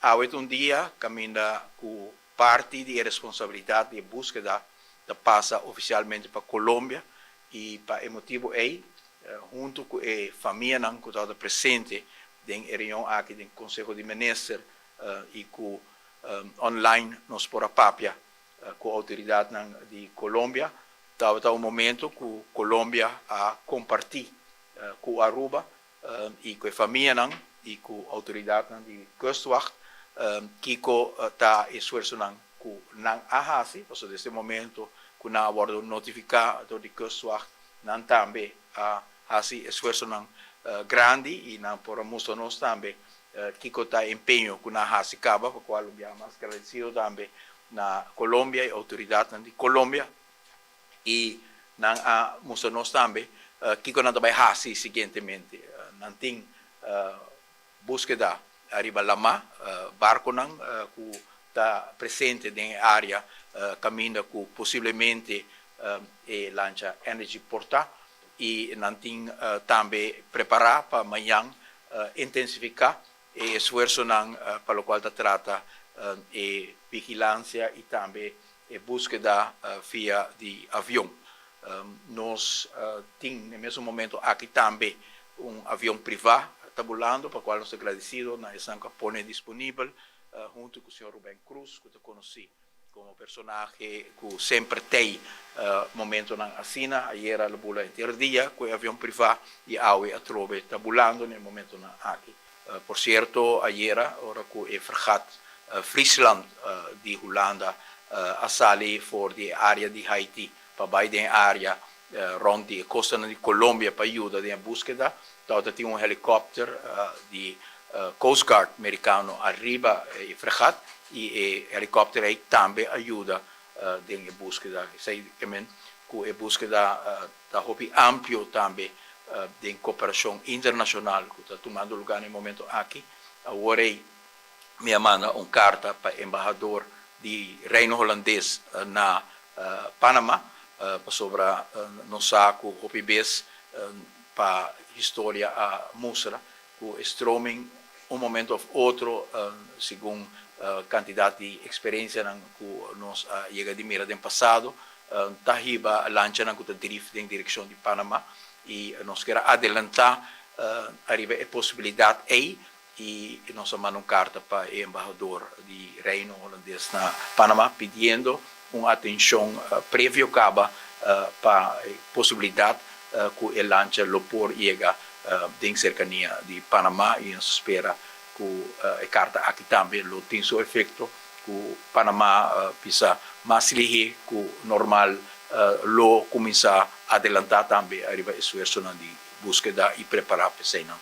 Awe ta un dia kaminda ku parti di e responsabilidat di e búskeda ta pasa ofisialmente pa Colombia i pa e motibu ei huntu ku e famianan ku tabata presente den e reunion aki den Konseho di Minister i ku online nos por a papia ku outoridatnan di Colombia. Tabata un momento ku Colombia a kompartí ku Aruba i ku e famianan i ku outoridatnan di Kustwacht kiko ta e esfuersonan ku nan a hasi, pasobra desde e momento ku nan a wòrdu notifiká dor di Kustwacht nan tambe a hasi esfuersonan grandi i nan por a mustra nos tambe kiko ta e empeño ku nan a hasi kaba, pa kual un biaha mas gradesido tambe na Colombia i outoridatnan di Colombia i nan a mustra nos tambe kiko nan ta bai hasi siguientemente. Nan tin buskeda ariba lamá, barkonan ku ta presente den e área kaminda ku posiblemente e lancha Energy por ta i nan tin tambe prepará pa mañan intensifiká e esfuersonan pa lokual ta trata e vigilansia i tambe e búskeda via di avion. Nos tin na e mesun momento aki tambe un avion privá ta bulando, pa kual nos ta gradisido na esnan ku a pone disponibel huntu ku señor Ruben Cruz ku ta konosí komo personahe ku semper tei momentonan asina. Ayera lo bula henter dia ku e avion privá i awe atrobe ta bulando na e momentonan aki. Por sierto ayera ora ku e fregat Friesland di Hulanda a sali for di e área di Haiti pa bai den e área rònt di e kostanan di Colombia pa yuda den e búskeda, tabata tin un helikòpter di Coast Guard merikano ariba e fregat i e helikòpter ei tambe a yuda den e búskeda. Esei ke men ku e búskeda ta hopi amplio tambe den koperashon internashonal ku ta tumando lugá na e momento aki. Awor ei mi a manda un karta pa embahador di Reino Holandes na Panama pasobra nos sa ku hopi bes pa historia a mustra ku e stroming un momento of otro segun kantidat di eksperensianan ku nos a yega di mira den pasado ta hiba lanchanan ku ta drif den direkshon di Panama i nos kier a adelantá ariba e posibilidat ei i nos a manda un karta pa e embahador di Reino Holandes na Panama pidiendo un atenshon previo kaba pa e posibilidat ku e lancha lo por yega den serkania di Panama i nos ta spera ku e karta aki tambe lo tin su efekto ku Panama bisa mas lihé ku normal lo kuminsá adelantá tambe ariba esfuersonan di búskeda i prepará p'eseinan.